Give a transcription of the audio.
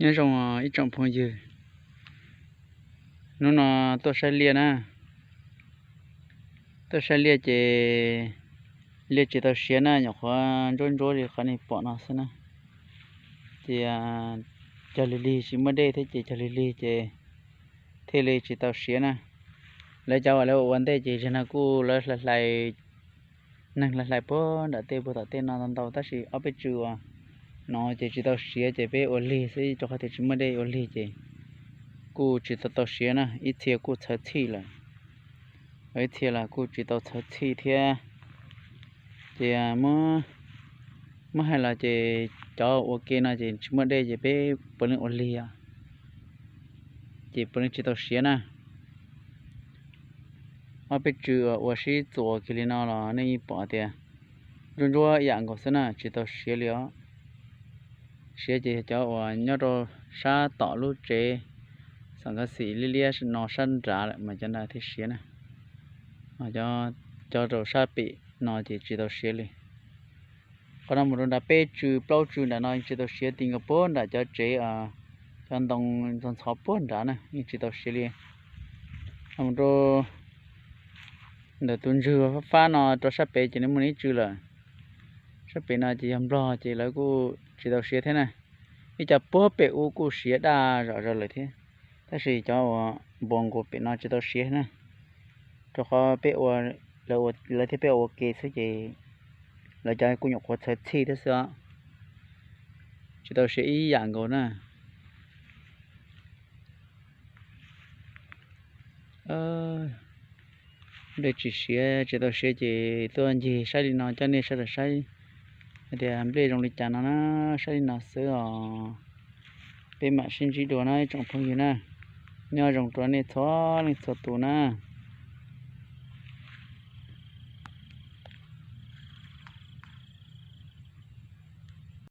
Nyob zoo ib tsoom phooj ywg, hnub no tuaj saib liaj na. Tuaj saib liaj ces liaj tsis tau siav na, nyuam qhuav ntsuab ntsuab li qhov nej pom no xwb na. Ces cog lig lig tsis muaj dej thiab ces cog lig lig ces thiaj li tsis tau siav na. Lawv cov uas lawv ua ntej ces zaum no kuj lawv hlais hlais, neeg hlais hlais puag nram tej puag tom tej no ntau ntau, tab sis ob peb tsw uas no ces tsis tau siav ces peb ua lig xwb, rau qhov tias tsis muaj dej ua lig ces kuj tsis tau tau siav na, ib txhia kuj txhawv txhij lawm, ib txhia los kuj tsis tau txhawv txhij thiab. Ces muab hais los ces cov ua ke no ces tsis muaj dej ces peb puav leej ua lig os, ces puav leej tsis tau siav na. Ob peb tsw uas ua sib txuas kiag li no los nej yeej pom tias ntsuab ntsuab ib yam nkaus xwb na, tsis tau siav li os. Siav ces yog cov uas nyob rau sab tom lub tsev xam khav xim liab liab no sab nrad lawm mas cov ntawd thiaj siav na. Cov rau sab pem no ces tsis tau siav li. Qhov no mus rau nram peb tsw plaub tsw nram no yeej tsis tau siav, ti nkaus puag nram cov tsev, cov ntoo ntxhov ntxhov puag nrad na yeej tsis tau siav li. Mus rau ntawm tus ntswg fab fab no rau sab pem ces nws muaj ib tsw lawm. Sab pem no ces yog nplog ces lawv kuj tsis tau siav thiab na. Ib co puag pem ub kuj siav daj zom zaws lawm thiab, tab sis cov uas npuas nqus pem no tsis tau siav na, rau qhov peb ua, lawv thiab peb ua ke xwb ces lawv cov kuj nyuam qhuav txhawv txhij thiab xwb os, tsis tau siav ib yam nkaus na. Nplej tsis siav, tsis tau siav ces tuaj ncig saib li no coj nej sawv daws saib hais tias nplej zoo li cas no na, saib li no xwb os. Peb mam sib ntsib dua na ib tsoom phooj ywg na, nyob zoo rau nej txhua leej txhua tus na.